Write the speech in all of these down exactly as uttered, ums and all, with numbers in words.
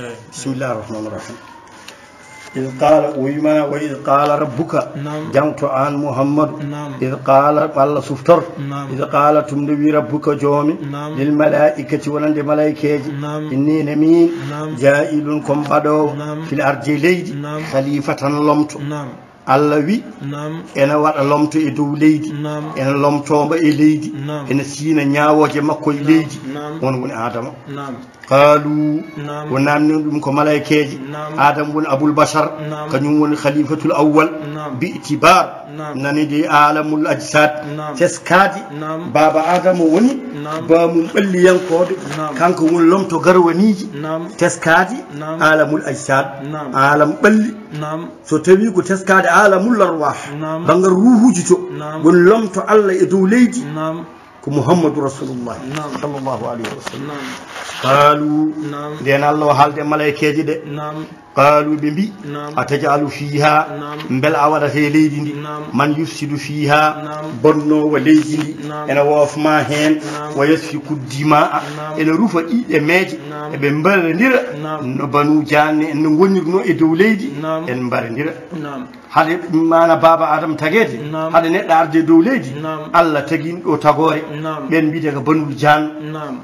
Bismillah arrahmani irrahim. Id qala, o wima, wa id qala rabbuka. Naam. Jangto an Muhammadu. Naam. Id qala, Allah suftor. Naam. Id qala, tum nde wi rabbuka joomi. Naam. Lil malaikati, wonande malaikeeji. Naam. Inni, ene min. Naam. Jaa'ilun, ko mbaɗoowo. Naam. Fil ardi, e leydi. Naam. Khalifatan, lomto. Naam. Allah wi, naam, ene waɗa lomto e dow leydi. Naam. Ene lomtooma e leydi. Naam. Ene siina ñaawooje makko e leydi. Naam. On woni Adama. Naam. Qaalu, naam, o naamni ɗum ko malaikeeji. Naam. Adam woni Abul Bashar, naam, kañum woni khalifatul awwal. Naam. Bi itibar, naam, nani de alamul ajsad. Naam. Teskaade, naam, baaba Adama woni, naam, baamum ɓalliyankooɓe. Naam. Kanko woni lomto garwaniiji. Naam. Teskaade, naam, alamul ajsad. Naam. Alam ɓalli. Naam. So tawi ko teskaade alamul arwah, naam, banngal ruuhuuji to, naam, woni lomto Allah e dow leydi, naam, ko Muhammadu Rasulullah, naam, sallallahu alayhi wa sallam. Naam. Qaalu, naam, nden Allah o haalde malaikeeji ɗe. Naam. Qaalu, ɓe mbi, naam, atajalu fiha, naam, mbela a waɗata e leydi ndi, naam, man yufsidu fiha, naam, bonnoowo leydi ndi, naam, ene woofma heen, naam, wa yasfiku dimaa, naam, ene rufa ɗiɗe meeje, naam, eɓe mbarondira, naam, no Banu Jaan en no ngonirno e dow leydi, naam, en mbarondira. Naam. Hade mana baaba Adam tageede, naam, hade neɗɗo arde e dow leydi, naam, Allah tagi ɗo tagoore. Naam. Ɓen mbiyete ko Banul Jaan. Naam.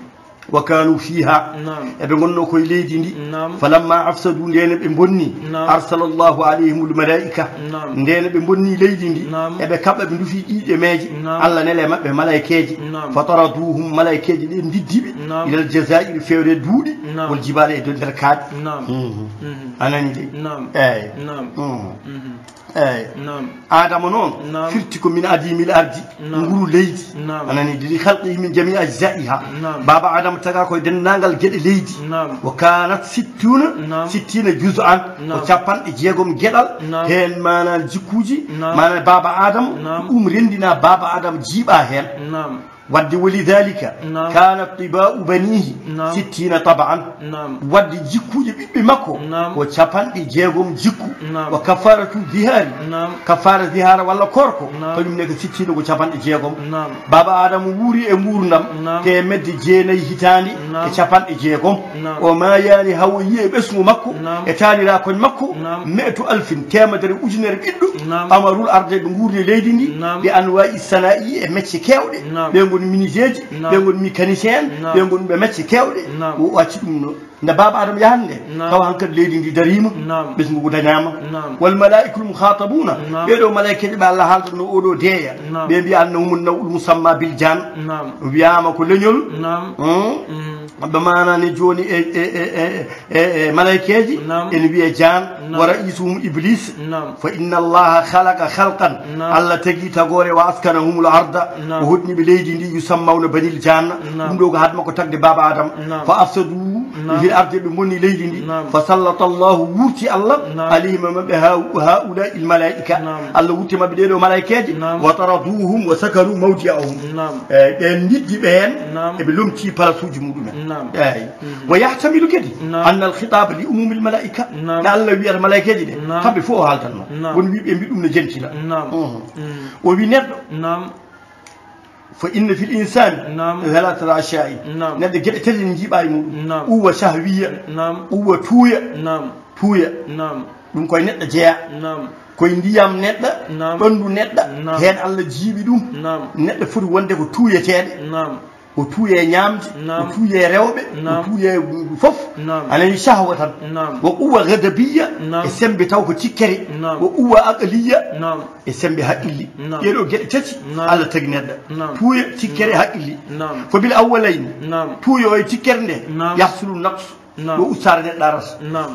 Wa kanu fiha. Naam. Eɓe ngonno koye leydi ndi. Naam. Falamma afsadu, ndene ɓe bonni. Naam. Arsalallahu alayhimul malaika. Naam. Ndene ɓe bonni leydi ndi. Naam. Eɓe kaɓa ɓe ndufi ɗiɗe meeje. Naam. Allah nele maɓɓe malaikeeje. Naam. Fataraduhum, malaikeeje ɗe ndiddiɓe. Naam. Ilal jazairi, fewre duuɗi. Naam. Wal jibali, e nder kaaɗi. Naam. Mhm. Mhm. Anani de. Naam. Eyi. Naam. Mhm. Mhm. Eyi. Naam. Adama noon, naam, firti ko min adimil ardi, naam, nguru leydi. Naam. Anani, li khalqihi min jami ajzaiha. Naam. Baaba Adama taga koye denndaangal geɗe leydi. Naam. Wa kanat sittuna, naam, sittina juz'an, naam, ko capanɗe jeegom geɗal. Naam. Heen maana jikkuuji, naam, maana baaba Adama, naam, ɗum renndina baaba Adama jiiɓa heen. Naam. Wadde, wa lidhalika, naam, kana tiba'u banihi, naam, sittina tab'an. Naam. Wadde jikkuuji ɓiɓɓe makko, naam, ko capanɗe jeegom jikku. Naam. Wa kafaratu dhihari, naam, kafara dhihara walla korko, naam, kañum ne ko sittina, ko capanɗe jeegom. Naam. Baaba Adama wuuri e nguurndam, naam, teemedde jeenayi hitaande, naam, e capanɗe jeegom. Naam. O maayaani hawo yiye ɓesngu makko, naam, e taanira koñ makko, naam, me'atu alfin, teemedere ujunere ɓiɗɗo, naam, amarul arde ɓe nguurni leydi ndi, naam, bi anwa'i sana'i, e mecce keewɗe. Naam. Ɓe ngoni miniseeji, naam, ɓe ngoni mécanicien, naam, ɓe ngoni ɓe mecce keewɗe. Naam. O acci ɗum no. Nde baaba Adama yahannde, naam, tawa hankadi leydi ndi dariima, naam, ɓesngu ngu dañaama. Naam. Wal malaikul mukhatabuna, naam, ɓeɗo malaikeeji ɓe Allah haaldanno oɗo deeya, naam, ɓe mbiya annahumun naw'ul musamma bil jan. Naam. Wiyama ko leñol. Naam. Hmm? Mm. Ɓe maana ne jooni e, e, e, e, e, e malaikeeji, naam, ene wiye jaan, naam, wa ra'isuhum iblis. Naam. Fa inna allaha khalaqa khalqan. Naam. Allah tagi tagoore wa askanahumul arda. Naam. O hoɗni ɓe leydi ndi yusammawna banil janna. Naam. Ɗum ɗo ko haade makko tagde baaba Adam. Naam. Fa afsadu, naam, fil ardi, ɓe bonni leydi ndi. Naam. Fa sallata allahu, wurti Allah, naam, alayhim, maɓɓe, ha, haula il malaika. Naam. Allah wurti maɓɓe ɗeɗo malaikeeji. Naam. Wa taraduhum wa sakanu mawdi'ahum. Naam. Eyyi, ɓen ndiddi ɓeen, naam, eɓe lomti palasuuji muɗumen. Naam. Eyyi. Mhm. Wa yahtamilu kadi, naam, anna al khitaba li umumil malaika. Naam. Na Allah wiyata malaikeeji ɗe, naam, kamɓe fof o haaldanno. Naam. Won wiɓe mbi ɗum no jentila. Naam. Mhm. Mm. O wi neɗɗo. Naam. Fa inna fil insani, naam, thalathata ashya'i. Naam. Neɗɗo geɗe tati ne njiiɓa e muɗum. Naam. Quwwa shahwiyya. Naam. Quwwa tuuya. Naam. Tuuya. Naam. Ɗum koye neɗɗo jeya. Naam. Koye ndiyam neɗɗo, naam, ɓanndu neɗɗo, naam, heen Allah jiiɓi ɗum. Naam. Neɗɗo foti wonde ko tuuyeteeɗe. Naam. O tuuye ñaamde, naam, o tuuye rewɓe, naam, o tuuye fof. Naam. Ana yi shahwa tan. Naam. Wa quwwa ghadabiyya, naam, e semmbe taw ko tikkere. Naam. Wa quwwa aqliyya, naam, e semmbe haqqille. Naam. Ɗee ɗoo geɗe tati, naam, Allah tagi neɗɗo. Naam. Tuuye, tikkere, naam, haqqille. Naam. Fa bil awwalayni, naam, tuuye o e tikkere nde, naam, yahsulu naqs. Naam. Ɗo ustaare neɗɗo arata. Naam.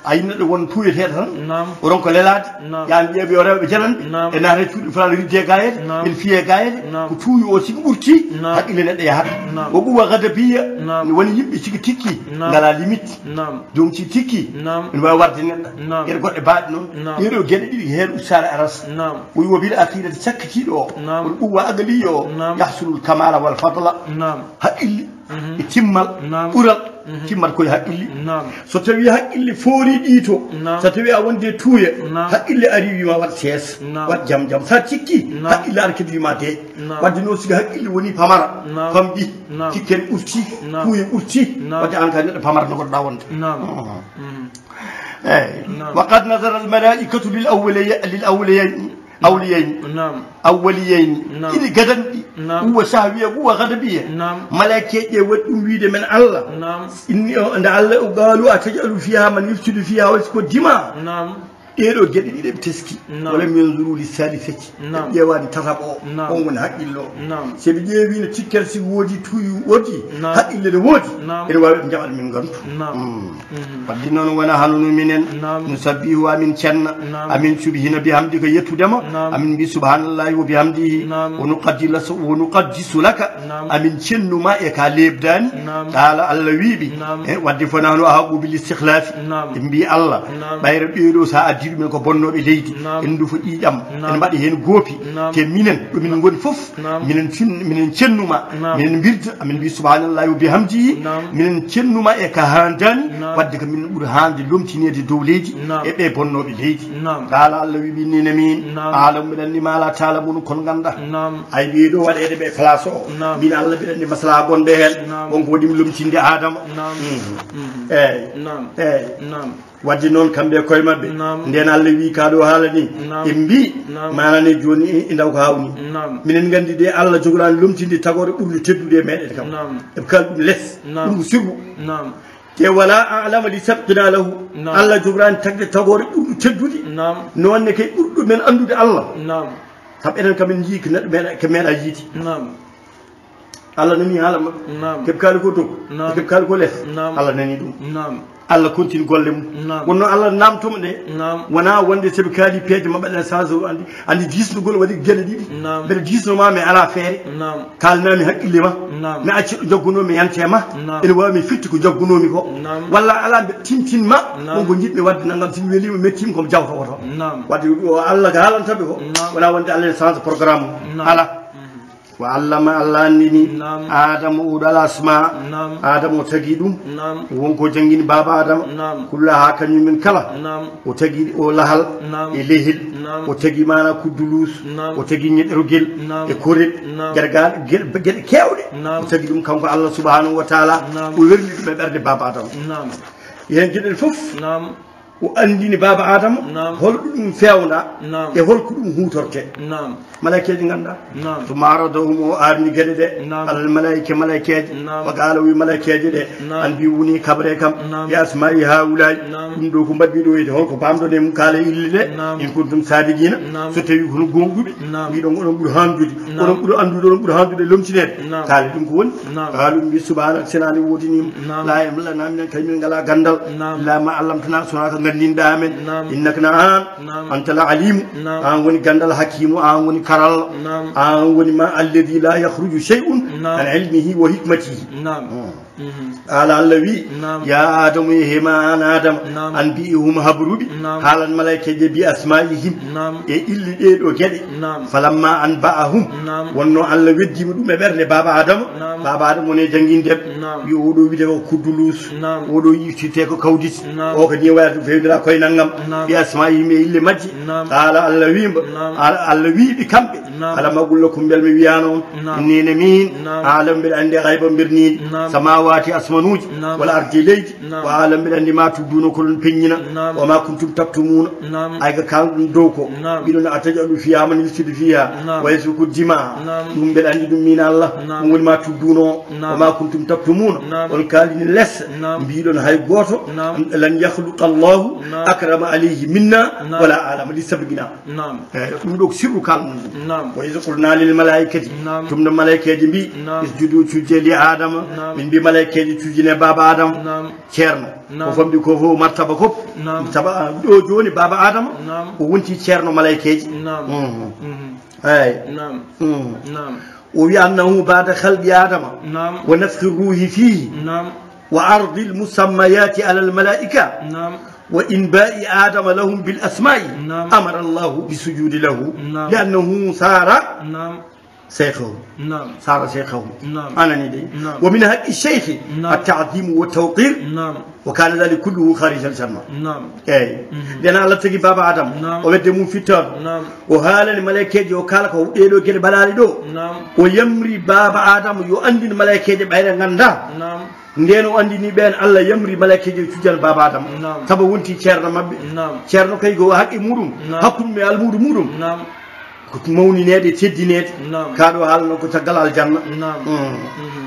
A yii neɗɗo won tuuyeteeɗo tan, naam, o ronka lelaade. Naam. Yaa mbiya ɓe o rewɓe jananɓe, naam, e naata e cuuɗi fulaani ridde e gaayeede, naam, en fiye gaayeede, naam, ko tuuyo o sigi ɓurti, naam, haqqille neɗɗo yahata. Naam. Wa quwwa ghadabiyya, naam, woni yimɓe sigi tikki, naam, ngalaa limite. Naam. Joom si tikki, naam, ene waawi warde neɗɗo. Naam. Geɗe goɗɗe baaɗe noon. Naam. Ɗee ɗoo geɗe ɗiɗi ko heen ustaare arata. Naam. O wi wa bil akhirati, cakkitiiɗo o, naam, woni quwwa aqliyya o, naam, yahsulul kamala wal fadla. Naam. Haqqille, mhm, e timmal, naam, ɓural, Timmat koye haqqille. Naam. So tawi haqqille foori ɗiito, naam, so tawi a wonde tuuya, naam, haqqille ari wiima waɗ sees, naam, waɗ jam jam. Sa cikki, naam, haqqille ara kadi wiima de. Naam. Wadde noon sika haqqille woni pamara, naam, pamɗi, naam, tikkere ɓurti, naam, tuuya ɓurti, naam, wadde an ka neɗɗo pamara no goɗɗa wonde. Naam. Mhm. Mhm. Eyyi. Naam. Wa qad nazara al malaikatu lil awwaliya-, lil awwaliya-, awliyayni. Naam. Awwaliyayni. Naam. Ɗiɗi gadanɗi. Naam. Uwa sahwiya, uwa gadabiya. Naam. Malaakeeje waɗi ɗum wiide men Allah. Naam. Inni o, nde Allah o qaalu a tajalu fiha man yufsidu fiha wa yasfiku dima. Naam. Ɗeɗo geɗe ɗiɗi ɓe teski. Naam. Walam yanzuru li salisati. Naam. Ɓe ƴeewani tataɓo o. Naam. On woni haqqillo. Naam. Se ɓe ƴeewi no tikkere si woodi tuyu woodi. Naam. Haqqille ne woodi. Naam. Ene waawi ɓe jaɓat min ngantu. Naam. Mm. Mhm. Wadde noon wona hano no minen. Naam. Nusabbihu amin cenna. Naam. Amin subhina bihamdika yettudema. Naam. Amin mbi subhanallahi wa bihamdihi. Naam. Wa nuqaddisu laka. Naam. Amin cennuma e ka leebdani. Naam. Qala Allah wiiɓi. Naam. E wadde fo nahnu ahaqqu bil istikhlafi. Naam. En mbi Allah. Naam. Ɓayra ɓeeɗo sa addi ɗumen ko bonnoɓe leydi. Naam. En ndufa ƴiƴam. Naam. En mbaɗa hen goopi. Naam. Te minen ɗo min ngoni fof. Naam. Minen cin-, minen cennuma. Naam. Minen mbirda, amin mbi subhanallahi wa bihamdihi. Naam. Minen cennuma e ka handani. Naam. Wadde ko min ɓuri hande lomtineede dow leydi. Naam. E ɓe bonnoɓe leydi. Naam. Qala Allah wi ɓinnine min. Naam. Alam mbiɗa anndi ma la ta'lamun kon ganda. Naam. Ay ɓeeɗo waɗeede ɓe place o. Naam. Min Allah mbiɗa anndi maslaha gonɗo hen. Naam. Wonko waɗi mi lomtinde Adama. Naam. Mhm. Mhm. Eyyi. Naam. Eyyi. Naam. Wadde noon kamɓe e koye maɓɓe. Naam. Nden Allah wi ka ɗo haala ni. Naam. Ɓe mbi. Naam. Mana ne joni e, e ndaw ko hawni. Naam. Minen gandi de Allah jogorani lomtinde tagore ɓurde teddude e meɗen kam. Naam. Eɓe kala ɗum les. Naam. Ɗum ko sirru. Naam. Te wala a'lama li sabqina lahu. Naam. Allah jogorani tagde tagore ɓurde teddude. Naam. Noonne kay ɓurɗo men andude Allah. Naam. Sabu enen kam en jii ko neɗɗo meeɗa, ko meeɗa yiide. Naam. Allah nani haala maɓɓe. Naam. Keɓe kaali ko dow. Naam. Keɓe kaali ko les. Naam. Allah nani ɗum. Naam. Allah continue golle mum. Naam. Wonno Allah namtoma ɗe. Naam. Wona wonde seɓe kaali peeje maɓɓe ɗen sage o andi, andi disnugol waɗi geɗe ɗiɗi. Naam. Mbeɗa disnoma mi ala feere. Naam. Kalnami haqqille ma. Naam. Mi acci ɗo jaggunomi yante ma. Naam. Ene wawi mi fitti ko jaggunomi ko. Naam. Walla ala mbeɗa tintinma. Naam. Ɗum ko jiɗmi wadde nangam, si mi welima mettima komi jawta oto. Naam. Wadde o Allah ko haalantaɓe ko. Naam. Wona wonde Allah ne change programme o. Naam. Ala. Mhm. Wa allama, Allah anndini. Naam. Adama oɗo al asma. Naam. Adama o tagi ɗum. Naam. Wonko janngini baaba Adama. Naam. Kullaha kañum en kala. Naam. O tagi o lahal. Naam. E lehel. Naam. O tagi mana kuddulus. Naam. O tagi ñeɗorgel. Naam. E korel. Naam. Geɗe ga-, geɗe, geɗe kewɗe. Naam. O tagi ɗum kanko Allah subhanahu wa taala. Naam. O werli ɗum e ɓernde baaba Adama. Naam. Yen geɗel fof. Naam. O anndini baaba Adama. Naam. Holko ɗum fewnda. Naam. E holko ɗum hutorte. Naam. Malaakeeji ngannda. Naam. Summa aradahum, o arni geɗe ɗe. Naam. Alal malaa'ika, malaakeeji. Naam. Wa qaala, o wi malaakeeji ɗe. Naam. An bi woni kabre kam. Naam. Bi asma'i haula'i. Naam. Ɗum ɗo ko mbaɗmi ɗo, e holko pamɗon e mum, kaala ille ɗe. Naam. In kuntum sadiqina. Naam. So tawi kono gonɗuɓe. Naam. Mbiɗon oɗon ɓuri handude. Naam. Oɗon ɓuri andude, oɗon ɓuri handude lomtineede. Naam. Kaala ɗum ko woni. Naam. Qaalu, mbi subhanaka, senani woodinima. Naam. La ilma lana, minen kay min ngala gandal. Naam. Illa ma allamtana, sona ko gandinɗa amen. Naam. Innaka na an. Naam. Antal alimu. Naam. An woni gandal hakimu, an woni karal. Naam. An woni ma alladi la yakhruju shay'un. Naam. An ilmihi wa hikmatihi. Naam. Hmm. Mhm. Qala, Allah wi, naam, ya Adamu, e hema an Adama, naam, anbi'ihum, habruɓe, naam, haalan malaikaji bi asma'ihim, naam, e illi ɗe ɗo geɗe. Naam. Falamma anba'ahum, naam, wonno Allah weddima ɗum e ɓernde baba Adama. Naam. Baba Adama woni e janginde. Naam. Wi oɗo wiyete ko kuddulus. Naam. Oɗo yittirte ko kawdit. Naam. O ko ni wayata ɗum fewndira koye nanngam. Naam. Bi asma'ihim, e ille majji. Naam. Qala, Allah wimba. Naam. Al-, Allah wiɓe kamɓe. Naam. Alam aqul lakum, mbel mi wiyano on? Naam. Innene min. Naam. Alam, mbeɗa andi gayba mbirniɗi. Naam. Samawati, asmanuji. Naam. Wal ardi, leydi. Naam. Wa alam, mbeɗa andi ma tubduna, ko ɗon peññina. Naam. Wa ma kuntum taktumuna. Naam. Ay ga kalɗum dow ko. Naam. Mbiɗon, atajalu fiha man yufsidu fiha. Naam. Wa yasfiku dima. Naam. Ɗum mbeɗa andi ɗum min Allah. Naam. Ɗum woni ma tubduno. Naam. Wa ma kuntum taktumuna. Naam. On kalini les. Naam. Mbiɗon hay goto. Naam. Lan yakhluqa Allahu, naam, akrama alayhi minna, naam, wala alama li sabqina. Naam. Eyyi, ɗum ɗo ko sirru kalmum ngu. Naam. Wa iz qulna lil malaikati. Naam. Ɗum no malaikeeji mbi. Naam. Isjudu, cujje li Adama. Naam. Min mbi malaikeeji cujjine baba Adama. Naam. Ceerno. Naam. Ko famɗi ko fof martaba fof. Naam. Taba ɗo joni baba Adama. Naam. O wonti ceerno malaikeeji. Naam. Mhm. Mhm. Eyyi. Naam. Mhm. Naam. O wi annahu ba'da khalqi Adama. Naam. Wa nafkhi ruhi fihi. Naam. Wa ardil musammayati ala al malaika. Naam. Wa inba'i Adama lahum bil asma'i. Naam. Amara Allahu bi sujudi lahu. Naam. Li annahu sara. Naam. شيخه. نعم. صار شيخه. نعم. Anani dey. نعم. ومن حق الشيخ نعم. التعظيم والتوقير. نعم. وكان ذلك كله خارج الجنة. نعم. Eyi. Ndena Allah tagi Baba Adam. Naam. O wedde mum fittaandu. نعم. O haalani maleykeeji o kala ko ɗeɗo geɗe baɗaɗe ɗo. نعم. O yamri Baba Adam yo anndin maleykeeje ɓayre ngannda. نعم. Nden o anndini ɓeen Allah yamri maleykeeje cujjan Baba Adam. Naam. Sabu wonti ceerno maɓɓe. نعم. Ceerno kay ko haqqe muɗum. Naam. Hakkunde e almuudu muɗum. نعم. Ko mawnineede, teddineede. Naam. Kaɗo haalno ko caggal aljanna. نعم. Mm.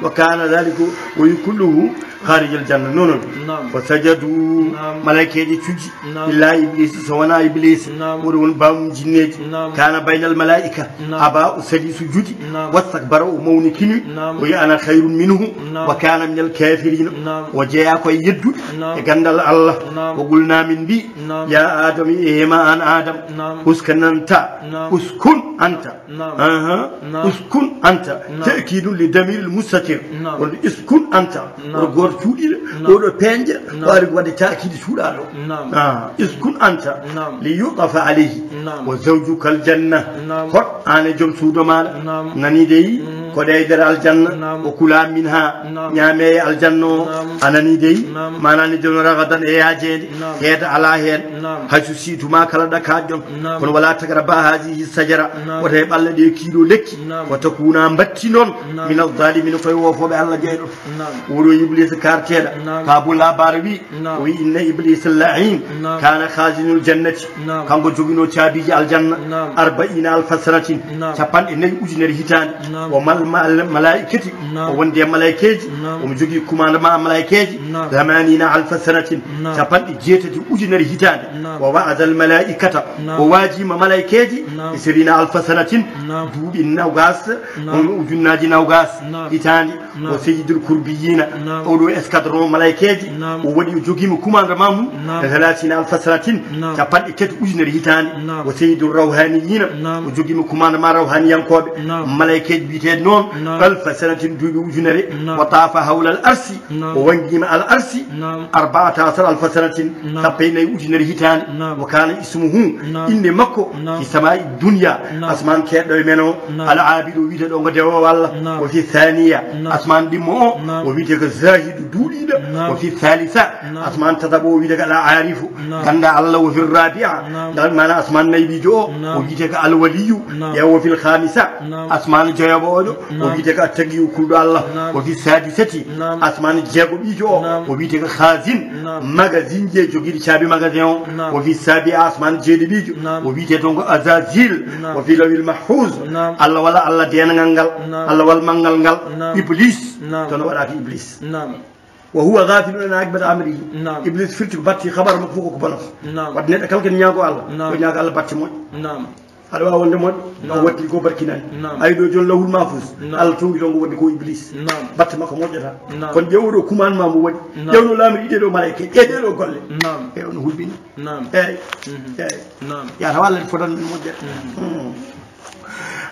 وكان ذلك وكله خارج الجنة. Nono. نعم. فسجدوا. نعم. Maleykeeji cujji. نعم. إلا إبليس, so wonaa Iblis. نعم. Woni won baamu jinneeji. نعم. كان بين الملائكة. نعم. أبى, o sali sujudi. نعم. واستكبر, o mawnitini. نعم. O wi ana khayrun minhu. نعم. وكان من الكافرين. نعم. O jeyaa ko e yeddude. نعم. E ganndal Allah. نعم. O qulna min mbi. نعم. يا آدم, e ma an Adam. نعم. اسكن أنت. نعم. اسكن أنت. نعم. Aha. نعم. اسكن أنت. نعم. تأكيد لضمير المستتر. نعم. Wonde اسكن أنت. نعم. Won gooto cuuɗiiɗo. نعم. Oɗo peeñja. نعم. Waɗi waɗde taakidi cuuɗaaɗo. نعم. Ah, اسكن أنت. نعم. ليطاف عليه. نعم. وزوجك الجنة. نعم. Hoɗ aan e joom suudo maaɗa. نعم. Nani dey. Mm. Ko ɗe e nder aljanna. نعم. وكلا منها. نعم. Ñaame e aljanna o. نعم. A nani dey. نعم. Maanaani joom ragadan e yaajeende. نعم. Heeda alaa heen. نعم. Haysu si'tumaa kala ɗo kaaɗon. نعم. Kono ولا تقربا هذه الشجرة. نعم. Wota heɓe ɓalla ɗe kiilo lekki. نعم. وتكونا mbattinon. نعم. من الظالمين, fawi o fof ɓe Allah jeyɗon. نعم. Oɗo Iblis kaarteeɗo. نعم. Ka bula barawi. نعم. O wi إن إبليس اللعين. نعم. كان خازن الجنة. نعم. Kanko joginoo caabiiji aljanna. نعم. أربعين ألف سنة. نعم. Capanɗe nayi ujunere hitaande. نعم. ومن الملائكة. نعم. O wondi e maleykeeji. نعم. Omo jogii commandement maleykeeji. نعم. ثمانين ألف سنة. نعم. Capanɗe jeetati ujunere hitaande. نعم. ووعد الملائكة. نعم. O waajiima maleykeeji. نعم. عشرين ألف سنة. نعم. Duuɓi nawgaas. نعم. Won ujunnaaji nawgaas. نعم. Hitaande. نعم. وسيد الكربيين. نعم. Oɗo escadron maleykeeji. نعم. O waɗi, o jogiima commandement mum. نعم. ثلاثين ألف سنة. نعم. Capanɗe tati ujunere hitaande. نعم. وسيد الروحانيين. نعم. O jogiima commandement rawhaniyankooɓe. نعم. Maleykeeji biyeteeɗi noon. نعم. ألف سنة, duuɓi ujunere. نعم. وطاف حول العرش. نعم. O wanngiima al arsi. نعم. أربعة عشر ألف سنة. نعم. Sappo e nayi ujunere hitaande. نعم. وكان اسمه. نعم. Innde makko. نعم. في السماء الدنيا. نعم. Asmaan keedɗo e men o. نعم. العابد, o wiyetee ɗo ko dewoowo Allah. نعم. وفي الثانية. نعم. Asmaan ɗimmo o. نعم. O wiyetee ko Zaahidu, duuɗiiɗo. نعم. وفي الثالثة. نعم. Asmaan tataɓo o wiyetee ko العارف. نعم. Gannda Allah. وفي الرابعة. نعم. Ngal maana asmaan nayiɓiijo o. نعم. O wiyetee ko الولي. نعم. E وفي الخامسة. نعم. Asmaan joyaɓo oɗo. O نعم. wiyetee ko التقي, kulɗo Allah. نعم. وفي السادسة. نعم. Asmaan jeegoɓiijo o. نعم. O wiyetee ko خازن. نعم. Magasinji e jogiiɗo caabi magasin o. نعم. وفي السابعة, asmaan jeeɗiɓiijo. نعم. O wiyetee toon ko عزازيل. نعم. وفي اللوح المحفوظ. نعم. Allah walla Allah deengal ngal. نعم. Allah walla manngal ngal. نعم. Iblis. نعم. Kono waɗaaki Iblis. نعم. وهو غافل عن عاقبة أمره. نعم. Iblis firti ko batti habaru makko fof ko bonata. نعم. Wadde neɗɗo kala ken ñaago Allah. نعم. Yo ñaago Allah batte moƴƴo. نعم. Aɗa waawi wonde moƴƴo. نعم. O waɗi ko barkinani. نعم. Ayi ɗo jooni lawhul mahfuz. نعم. Allah tongi toon ko wonde ko Iblis. نعم. Batte makko moƴƴata. نعم. Kono ƴeew ɗo commandement mo waɗi. نعم. Ƴeewno laamri ɗiɗe ɗo maleyka. E ɗe ɗo golle. نعم. E on hulɓini. نعم. Eyi. Mhm. Eyi. نعم. Yata Allah fodan min moƴƴere. Hmm.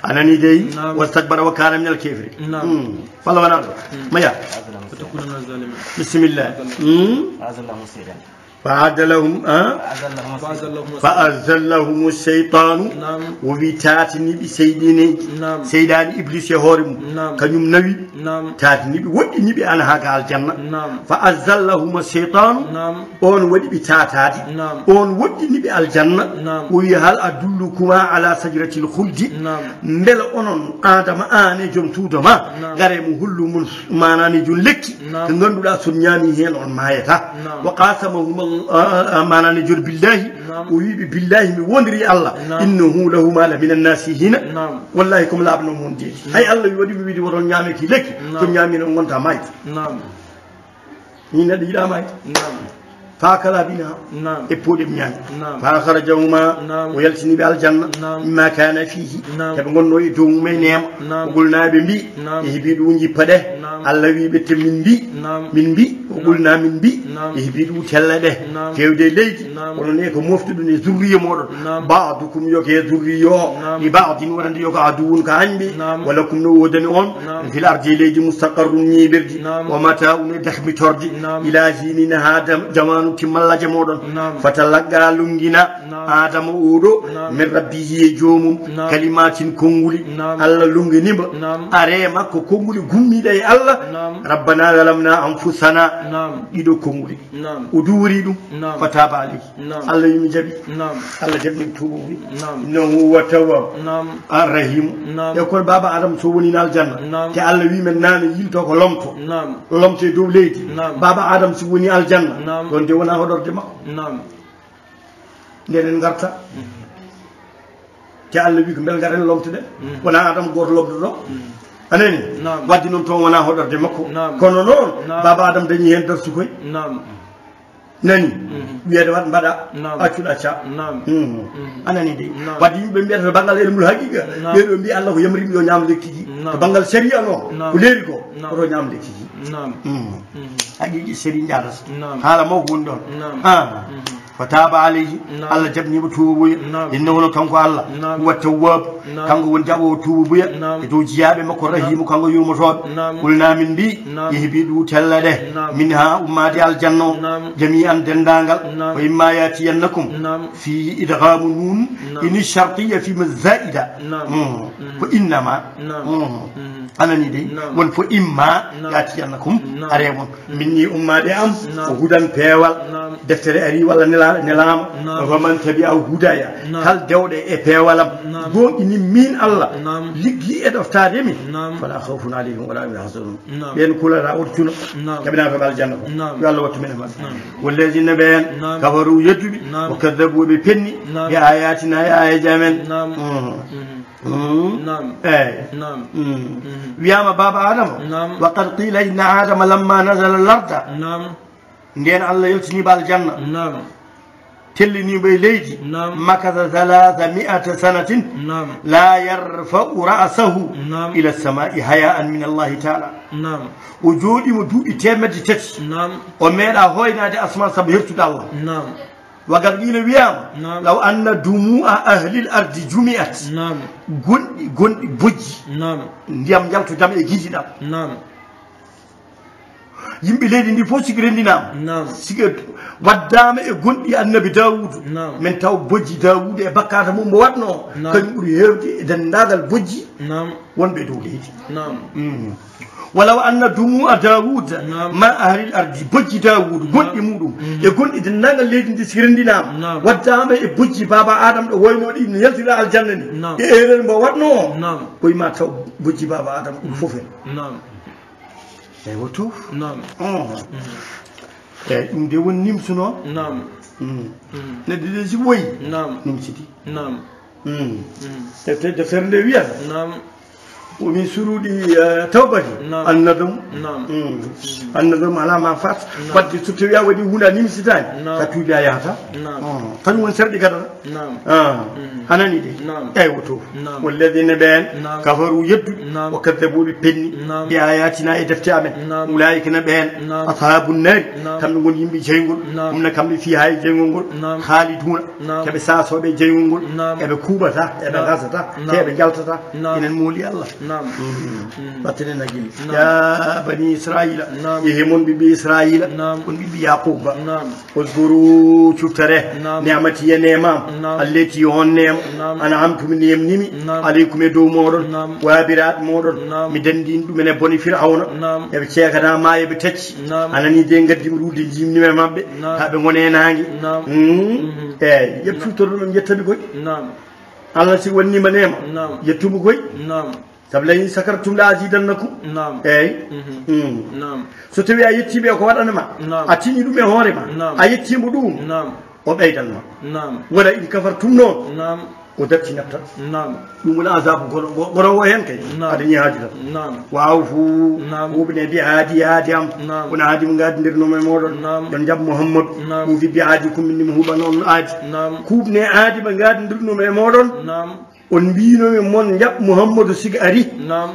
A nani dey. Naam. Wastakbara wa kana minal kafirin. Naam. Hmm. Walla wona ɗo. Maya. Wa takuna minaz zalimin. Bismillah. Hmm. Azallahu shaytan. Fa adallahum, ah? Azallahu Fa azallahum. Fa azallahum shaytanu. Naam. O wi tatiniɓe seyɗineji. Naam. Seyɗani Iblis e hoore mum. Naam. Kañum nawi. Naam. Tatiniɓe woɗɗiniɓe ana ha ga aljanna. Naam. Fa azallahum shaytanu. Naam. On waɗi ɓe tatade. Naam. On woɗɗini ɓe aljanna. Naam. O wi hal adullukuma ala sajratil khuldi. Naam. Mbela onon Adama an e joom suudo ma. Naam. Ngare mo hollu mun manani jun lekki. Naam. Ko ganduɗa son ñaami hen on mayata. Naam. Wa qasamahum Allah, manani jun billahi. Naam. O wi ɓe billahi mi wondiri Allah. Naam. Innahu lahuma la minan nasihina. Naam. Wallahi komo laaɓno mon deedi. Hay Allah wi waɗi mi wiɗi woton ñaame ki lekki. Naam. Son ñaami non gonta mayde. Naam. Ni neɗɗo yiɗa mayde. Naam. Fa akala minha. Naam. E pooɗe ɓe ñaami. Naam. Fa akhrajahuma. Naam. O yaltini ɓe aljanna. Naam. Mimma kana fihi. Naam. Heɓe gonno e dow mum e neema. Naam. O qulna ɓe mbi. Naam. E heɓi ɗum jippa ɗe. Naam. Allah wi ɓe te min mbi. Naam. Min mbi. Ko ɓulnaa min mbi, Naam. Ihbiɗu telle ɗe, Naam. Feewde e leydi, Naam. Kono ne ko moftuɗon e zurriya mooɗon. Naam. Ba'dukum yo ko e zurriya o, Naam. Li ba'din wonande yo ko aduwwun ko añɓe. Naam. Wa lakum no woodani on, Naam. Fil ardi e leydi mustaqarrun ñiiɓirdi, Naam. Wa mata'un e dakmitorde, Naam. Ila hinin haa dam-, jamaanu timmallaaje mooɗon. Naam. Fatalaqqa lunngina, Naam. Aadama oɗo, Naam. Min rabbihi e joomum, Naam. Kalimatin konnguli, Naam. Allah lunngini mo, Naam. Are makko konnguli gummiiɗe e Allah, Naam. Rabbana zalamna anfusana, Naam. Ɗiɗo konnguli. Naam. O duwori ɗum, Naam. Fataba alayhi. Naam. Allah wi mi jaɓi. Naam. Allah jaɓi tuuba wi. Naam. Innahu huwa tawwab. Naam. Arrahimu. Naam. E kono baaba Adam so woni na aljanna. Naam. Te Allah wi men nane yilto ko lomto. Naam. Lomto e dow leydi. Naam. Baaba Adam so woni aljanna. Naam. Ɗon de wona hoɗorde makko. Naam. Nden en ngarta. Mhm. Te Allah wi ko mbel ngaren lomtoɗen. Mhm. Wona Adam goto lomtoɗo. Mhm. A nani? Naam. Wadde noon toon wona hoɗorde makko. Naam. Kono noon, Naam. Baaba Adam dañi heen darsu koy. Naam. Nani? Mhm. Wiyede waɗ mbaɗa, Naam. Accuɗa ca. Naam. Mhm. Mhm. A nani de? Naam. Wadde yimɓe mbiyata to banngal ilmul haqiqa, Naam. Ɓeeɗo mbiya Allah ko yamri mi yo ñaam lekki ji. Naam. To banngal sariya noon, Naam. Ko leeri ko, Naam. Koto ñaam lekki ji. Naam. Mhm. Mhm. Haqiqi sariya njaadata. Naam. Haala mawko woni ɗoon. Naam. Ah. Mhm. Fataba alayhi, Naam. Allah jaɓnimo tuubuya. Naam. Innahu no kanko Allah, Naam. Huwa tawwab, Naam. Kanko woni jaɓoowo tuubuya. Naam. E dow jiyaaɓe makko Naam. Rahimu, kanko yurmotooɓe. Naam. Qulna min mbi, Naam. Ihbiɗu telle ɗe, Naam. Minha ummaade aljanna o, Naam. Jami'an denndaangal. Naam. Wa imma yatiyannakum, Naam. Fi idghamu nun, Naam. Ini shartiya fi ma zaida. Naam. Mm. Mhm. Ko innama. Naam. Mm. Mhm. A nani de? Naam. Won fo imma Naam. Yatiyannakum, Naam. Are won. Minni ummaade am, Naam. Ko hudan peewal, Naam. Deftere ari walla nela-, nelaama, Naam. Wa man tabi'a hudaya, Naam. Kal dewɗe e peewalam, Naam. Gooŋɗini min Allah, Naam. Liggi e ɗoftaade mi, Naam. Fala khawfun alayhim wala hum yahzanun. Naam. Ɓeen kulata oto cuno, Naam. Kaɓinaa toon aljanna ko. Naam. Yo Allah wattu men e maɓɓe. Naam. Walladina ɓeen, Naam. Kafaru yedduɓe, Naam. Wa kaddabu ɓe penni, Naam. Bi ayatina e ayaji amen. Naam. Mhm. Mhm. Mhm. Naam. Eyi. Naam. Mhm. Mhm. Wiyama baaba Adama. Naam. Wa qad qila inna Adama lamma nazala al-arda. Naam. Nden Allah yaltiniɓe aljanna. Naam. Telliniɓe e leydi. Naam. Makatha thalatha mi'ata sanatin. Naam. La yarfa'u ra'sahu Naam. Ila as-sama'i haya'an min Allahi ta'ala. Naam. O jooɗimo duuɓi teemedde tati. Naam. O meeɗa hoynaade asman sabu hertude Allah. Naam. Wa qad qila wiyama, Naam. Law anna dumu'a ahlil ardi jumi'at. Naam. Gonɗi, gonɗi bojji. Naam. Ndiyam njalto jam e gidiɗam. Naam. Yimɓe leydi ndi fof sigi rendinama. Naam. Sigi waddama e gonɗi annabi Dawuda. Naam. Men taw bojji Dawuda e bakkata mum mo watno. Naam. Kañum ɓuri hewde e dendagal bojji. Naam. Wonɓe e dow leydi. Naam. Mm. Walaw anna dumu'a Dawuda Naam. Ma ahlil ardi, bojji Dawuda, Naam. Gonɗi muɗum, Mhm. E gonɗi denndaangal leydi ndi si renndinaama, Naam. Waddama e bojji baaba Adam ɗo woyno ɗi no yaltira aljanna ni. Naam. E erreur mbo waɗno o, Naam. Koye ma taw bojji baaba Adam ɗum fof en. Naam. Eywa to. Naam. Oh. Mhm. Eyyi, ɗum de woni nimsuno. Naam. Mm. Mm. Neɗɗo de si woyi, Naam. Nimsiti. Naam. Mm. Mm. Te, te, deftere nde wiyata. Naam. Wa min shuruɗi, eh, tawbati. Naam. Annadamu. Naam. Mm. Mm. Annadamu ala ma fat. Naam. Wadde so tawi a waɗi hunde a nimsitani, Naam. Ka tuubi a yahata. Naam. Mm. Kañum woni sarɗi gadana. Naam. Ah. Mm. A nani de. Naam. Eywa to. Naam. Walladina ɓen Naam. Kafaru yedduɓe. Naam. Wa kaddabu ɓe penni. Naam. Bi ayatina e defte amen. Naam. Ulaika na ɓen. Naam. Ashabun nari. Naam. Kamɓe ngoni yimɓe jeyngol. Naam. Ɗum na kamɓe fiha e jeyngol ngol. Naam. Khaliduna. Naam. Keɓe sasoɓe e jeyngol ngol. Naam. Eɓe kuuɓata, eɓe Naam. Gasata, Naam. Te eɓe jaltata. Naam. Enen mooli Allah. Naam. Mhm. Mm. Battene na gilli. Naam. Ya bani Israila. Naam. Yehe mon ɓiɓɓe Israila. Naam. On ɓiɓɓe Yaquba. Naam. Uzkuru cuftare. Naam. Ni'mati e nemam. Naam. Allati on nema. Naam. An'amtu mi nemnimi. Naam. Alaykum e dow moɗon. Naam. Waabiraɓe moɗon. Naam. Mi dandini ɗumen e bone Fir'awna. Naam. Eɓe ceekana ma eɓe tacci. Naam. A nani de ngaddi mi ruude jimnima e maɓɓe. Naam. Haa ɓe ngone e naange. Naam. Mm. Mhm. Eyyi, yeɓ Naam. Cuftoro ɗum yettami koy. Naam. Allah si wannima nema. Naam. Yettumi koy. Naam. Sabu la in shakartum la azidannakum. Naam. Eyyi. Mhm. Mm. Naam. So tawi a yettimi e ko waɗanama. Naam. A tini ɗum e hoore ma. Naam. A yettimo ɗum. Naam. O ɓeydan ma. Naam. Wala in kafartum noon. Naam. O dartinat tan. Naam. Ɗum woni azabu goɗo, go-, goɗo o heen kay. Naam. A dañi haaju tan. Naam. Wa awfu, Naam. Kuuɓne bi ahdi, ahdi am. Naam. Kono ahdi mo ngadindirnoma e moɗon. Naam. Yo on njaɓ Muhammadu. Naam. Ufi bi ahdikum, min mi huuɓan on ahdi. Naam. Kuuɓne ahdi mo ngadindirnoma e moɗon. Naam. On mbinomi mon njaɓ Muhammadu siga ari. Naam.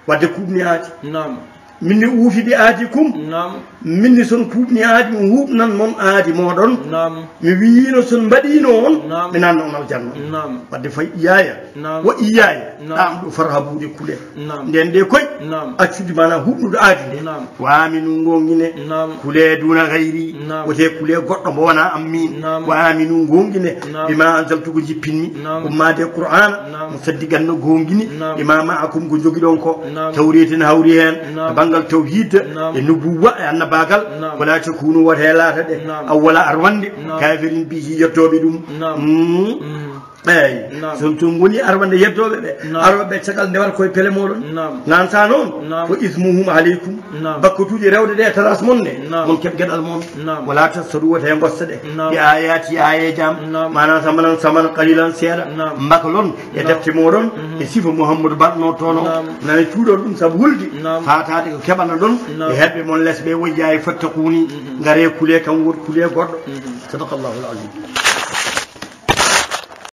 Wadde kuuɓni ahdi. Naam. Min ni uufi bi ahdikum. Naam. Min ni son kuuɓni ahdi, mi huuɓnan mon ahdi mooɗon. Naam. Mi wiyiino son mbaɗiino on, Naam. Mi nanna on aljanna. Naam. Wadde fay iyaaya, Naam. Wa iyaaya, Naam. Ɗaam ɗo farhabuude kule. Naam. Nden de koy, Naam. Accude maanaam huuɓnude ahdi nde. Naam. Wa aminu ngongine, Naam. Kule duna gayri, Naam. Wote kule goɗɗo mo wona an min. Naam. Wa aminu ngongine, Naam. Bima anzaltu ko jippinmi, Naam. Ummaade Qur'aana, Naam. Musaddiqan no gongini, Naam. Bima ma'akum ko jogiɗon ko, Naam. Tawreeti no hawri heen, Naam. To banngal tawhiid, Naam. E nubuwwa, e annabaagal, Naam. Wala takunu wote laata de, Naam. Awwala arwande, Naam. Kafirin bihi yettooɓe ɗum. Naam. Mm. Mm. Eeyi, Naam. Son tun ngoni arwande yeddooɓe ɓe, Naam. Arooɓe ɓe caggal ndewata koye pele mooɗon. Naam. Naan sa noon, Naam. Ko ismuhum aleykum. Naam. Bakkotuuji rewde ɗe e taras mon ne, Naam. Mon keɓ geɗal mon. Naam. Wala tastaru wote he ngosta ɗe. Naam. Ɓe ayaati aayeeji am. Naam. Maanaam samanan saman qalilan seeɗa. Naam. Mbakalon e Naam. Defte mooɗon, Mhm. E sifa Muhammadu baɗno tono. Naam. Nana cuuɗon ɗum sabu hulde. Naam. Faataade ko keɓana ɗon. Naam. E heɓɓe mon lesɓe woyya e fattakuuni. Mhm. Ngare kule kam wot kule goɗɗo. Mhm. Sadaqallahu al-azim.